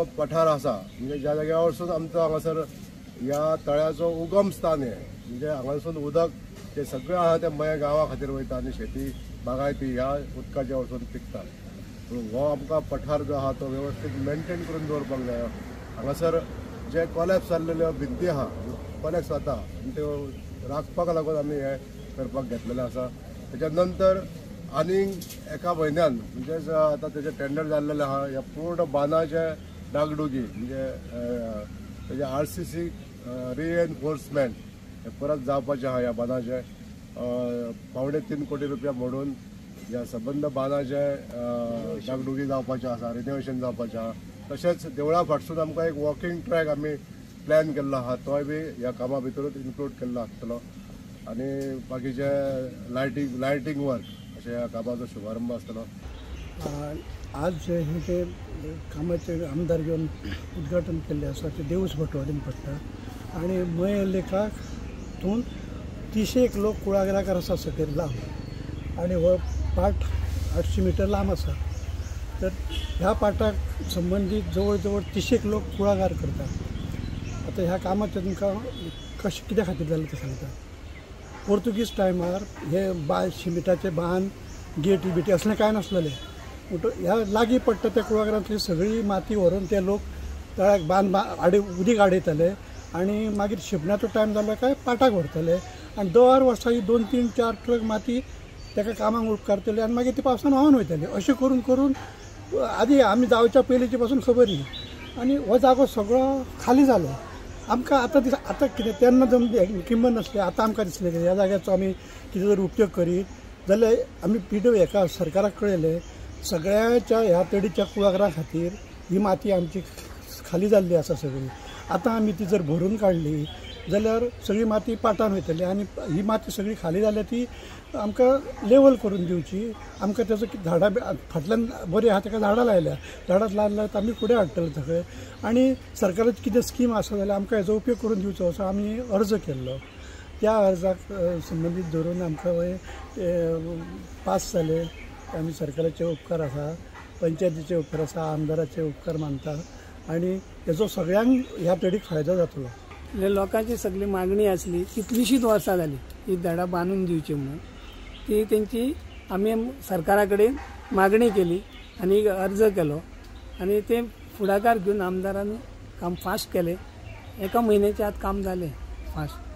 जो पठार आसा म्हणजे ज्या जाग्या वरसून आमचो हांगासर ह्या तळ्याचो उगम स्थान हें, म्हणजे हांगासून उदक जे सगळें आहा तें मये गांवा खातीर वयता आनी शेती बागायती ह्या उदकाच्या वरसून पिकता. पूण हो आमकां पठार जो आहा तो वेवस्थीत मेनटेन करून दवरपाक जाय. हांगासर जे कॉलॅप्स जाल्लेल्यो भिंती आहा, कॉलॅप्स जाता आनी त्यो राखपाक लागून आमी हें करपाक घेतलेलें आसा. तेच्या नंतर आनीक एका म्हयन्यान म्हणजेच आतां तेजें टेंडर जाल्लेलें आहा, ह्या पूर्ण बांदाचे डागडुगी म्हणजे तेजें RCC रिएनफोर्समेंट हे परत जावपाचें आहा. ह्या बांदाचें 2.75 कोटी रुपया मोडून ह्या सबंद बांदाचें डागडुगी जावपाचें आसा, रिनोवेशन जावपाचें आहा. तशेंच देवळा फाटसून आमकां एक वॉकिंग ट्रॅक आमी प्लॅन केल्लो आहा, तोय बी ह्या कामा भितरूच इन्क्लूड केल्लो आसतलो. आनी बाकीचे लायटींग वर्क अशें ह्या कामाचो शुभारंभ आसतलो. आज हे जे कामाचे आमदार घेवन उद्घाटन केल्लें आसा ते देवूस भटवाडीन पडटा आनी मये लेखाक तून 30 लोक कुळागराकार आसा सकयल लांब आनी हो पाट 800 मिटर लांब आसा. तर ह्या पाटाक संबंदीत जवळ जवळ 30 लोक कुळागार करतात. आतां ह्या कामाचें तुमकां कशें कित्या खातीर जालें तें सांगता. पोर्तुगीज टायमार हे शिमिटाचे बांद गेटी बिटी असलें कांय नासलेलें, म्हणटकच ह्या लागीं पडटा त्या कुळागरांतली सगळी माती व्हरून ते लोक तळ्याक बांद आडे उदीक आडयताले आनी मागीर शिंपणाचो टायम जालो काय पाटाक व्हरतले आनी दर वर्सा ही 2, 3, 4 ट्रक माती ताका कामाक उपकारतले आनी मागीर ती पावसान व्हांवन वयताली. अशें करून करून आदी आमी जावच्या पयलींचे पासून खबर न्ही आनी हो जागो सगळो खाली जालो. आमकां आतां दिस आतां कितें तेन्ना किंमत नासली, आतां आमकां दिसलें की ह्या जाग्याचो आमी कितें जर उपयोग करीत जाल्यार आमी पी हेका सरकाराक कळयलें सगळ्याच्या ह्या तडीच्या कुळागरा खातीर ही माती आमची खाली जाल्ली आसा सगळी. आतां आमी ती जर भरून काडली जाल्यार सगळी माती पाटान वयतली आनी ही माती सगळी खाली जाल्या ती आमकां लेवल करून दिवची. आमकां तेजो झाडां फाटल्यान बरी आहा ताका झाडां लायल्या, झाडां लायल्यार आमी फुडें हाडटले सगळें आनी सरकाराची कितें स्कीम आसा जाल्यार आमकां हेजो उपयोग करून दिवचो असो आमी अर्ज केल्लो. त्या अर्जाक संबंदीत धरून आमकां पास जाले. आमी सरकाराचे उपकार आसा, पंचायतीचे उपकार आसा, आमदाराचे उपकार मानता आनी हेजो सगळ्यांक ह्या तडीक फायदो जातलो. लोकांची सगळी मागणी आसली कितलीशींच वर्सां जाली ही धडां बांदून दिवची म्हणून, ती तेंची आमी सरकारा कडेन मागणी केली आनी अर्ज केलो आनी ते फुडाकार घेवन आमदारान काम फास्ट केलें. एका म्हयन्याच्या आत काम जालें फास्ट.